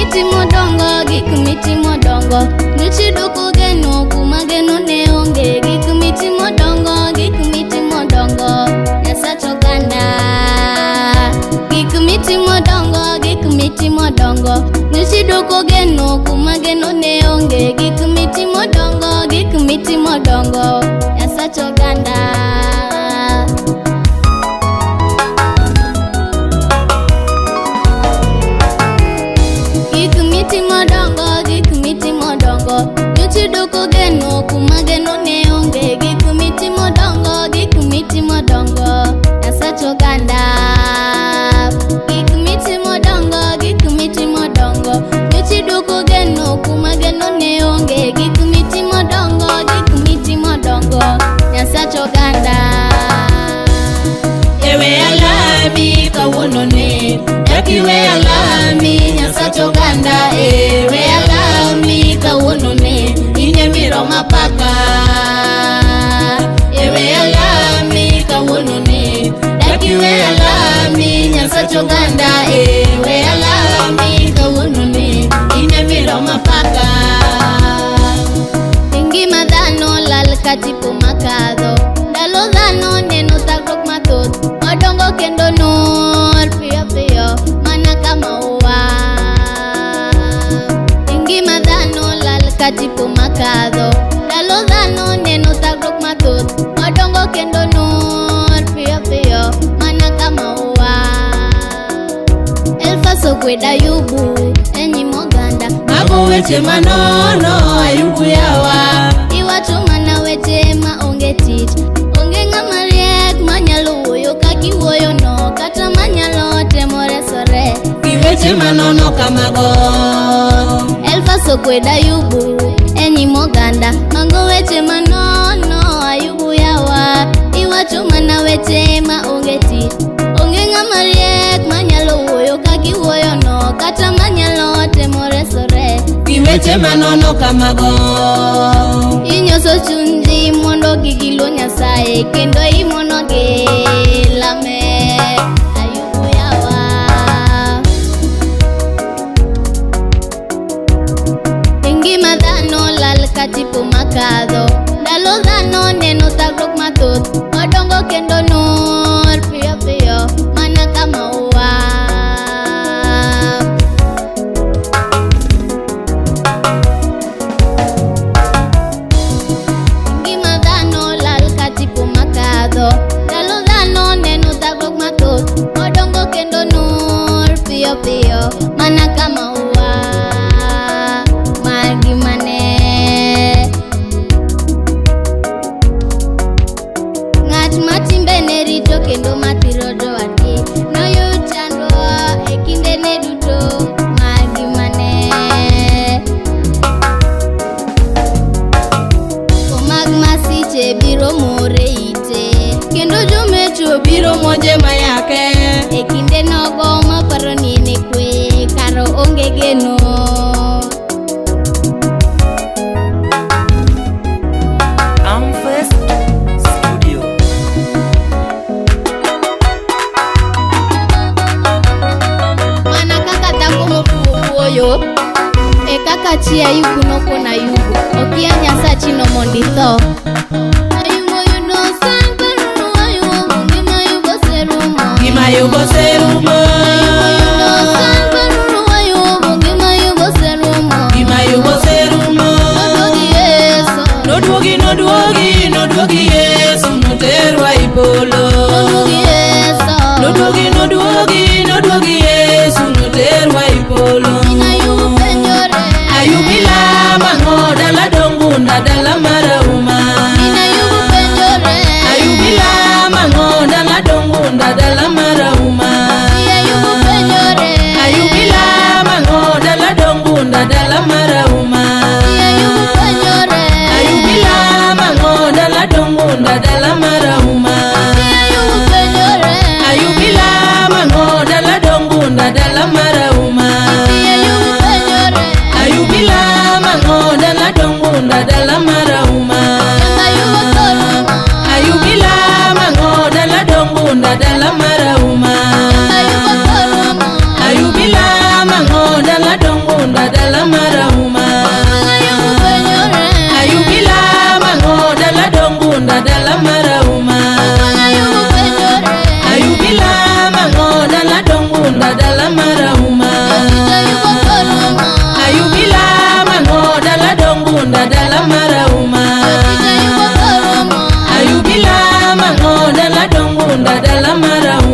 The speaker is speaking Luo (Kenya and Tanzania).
mitimo dongo, gik mitimo dongo. Nyocha idwoko geno kuma geno ne onge. Gik mitimo dongo, gik mitimo dongo. Nyasach oganda. Gik mitimo dongo, gik mitimo dongo. Nyocha idwoko geno kuma geno ne onge. Gik mitimo dongo, gik mitimo dongo. Nyasach oganda. Gik mitimo dongo, gik mitimo dongo. Nyocha idwoko geno kuma geno ne onge. Gik mitimo dongo, gik mitimo dongo. Nyasach oganda. Gik mitimo dongo, gik mitimo dongo. Nyocha idwoko geno kuma geno ne onge. Gik mitimo dongo, gik mitimo dongo. Nyasach oganda. Ewe alami kawuono ne Dakiwe alami Nyasach oganda. Ewe alami kawuono ne Inye miro mapaka. Ewe alami kawuono ne Dakiwe alami Nyasach oganda. Ewe alami kawuono ne Inye miro mapaka. Ngima dhano lal ka tipo makadho. Ndalo dhano neno thagruok mathoth. Odongo kendo nur piyo piyo mana ka maua. Ngima dhano lal ka tipo makadho. Ndalo dhano neno thagruok mathoth. Odongo kendo nur piyo piyo mana ka maua. Elfas okwedo Ayubu e nyim oganda. Mago weche manono Ayubu yawa. Iwacho mana weche ma onge tich. Onge ng'ama riek manyalo wuoyo kaka iwuoyo no, kata manyalo temo resore Gi weche manono kamago. Elfas okwedo Ayubu e nyim oganda. Mago weche manono Ayubu yawa. Iwacho mana weche ma onge tich. Onge ng'ama riek manyalo wuoyo kaka iwuoyo no, kata manyalo temo resore Gi weche manono kamago. Inyoso chuny ji mondo gigiluo Nyasaye kendo imonogi lame. Ayubu yawa. Ngima dhano lal ka tipo makadho. Ndalo dhano neno thagruok mathoth. Odongo kendo nur piyo piyo mana ka maua. Ngima dhano lal ka tipo makadho. Ndalo dhano neno thagruok mathoth. Odongo kendo nur piyo piyo mana ka maua. Magimane. Ng'at ma timbene richo kendo mathiro jowadgi noyud chandruok e kindene duto magimane. Koko mag masiche biro more ite Kendo jomecho biro monje mayake. E kinde nogo maparo ni en e kwe karo onge geno. Amfest Studio. Mana kaka dhako mofuwo wuoyo, e kaka chi Ayubu nokono Ayubu, okia Nyasachi no mondo itho. Ayubu oyudo sand paruru Ayubu, ngima Ayubu oserumo. Gima Ayubu oserumo. Ayubu oyudo sand paruru Ayubu, ngima Ayubu oserumo. Gima Ayubu oserumo. Noduogi Yesu. Noduogi noduogi noduogi Yesu noterwa i polo. Noduogi Yesu. Noduogi noduogi noduogi Yesu noterwa i polo. Min Ayubu penjore. Ayubu ilamo ang'o dala dongunda dala marauma. Min Ayubu penjore. Ayubu ilamo ang'o dala dongunda dala marauma. Chi Ayubu penjore. Ayubu ilamo ang'o dala dongunda dala marauma. Chi Ayubu penjore. Ayubu ilamo ang'o dala dongunda dala marauma. Chi Ayubu penjore. Ayubu ilamo ang'o dala dongunda dala marauma. Chi Ayubu penjore. Ayubu ilamo ang'o dala dongunda dala marauma. Runda dala mara.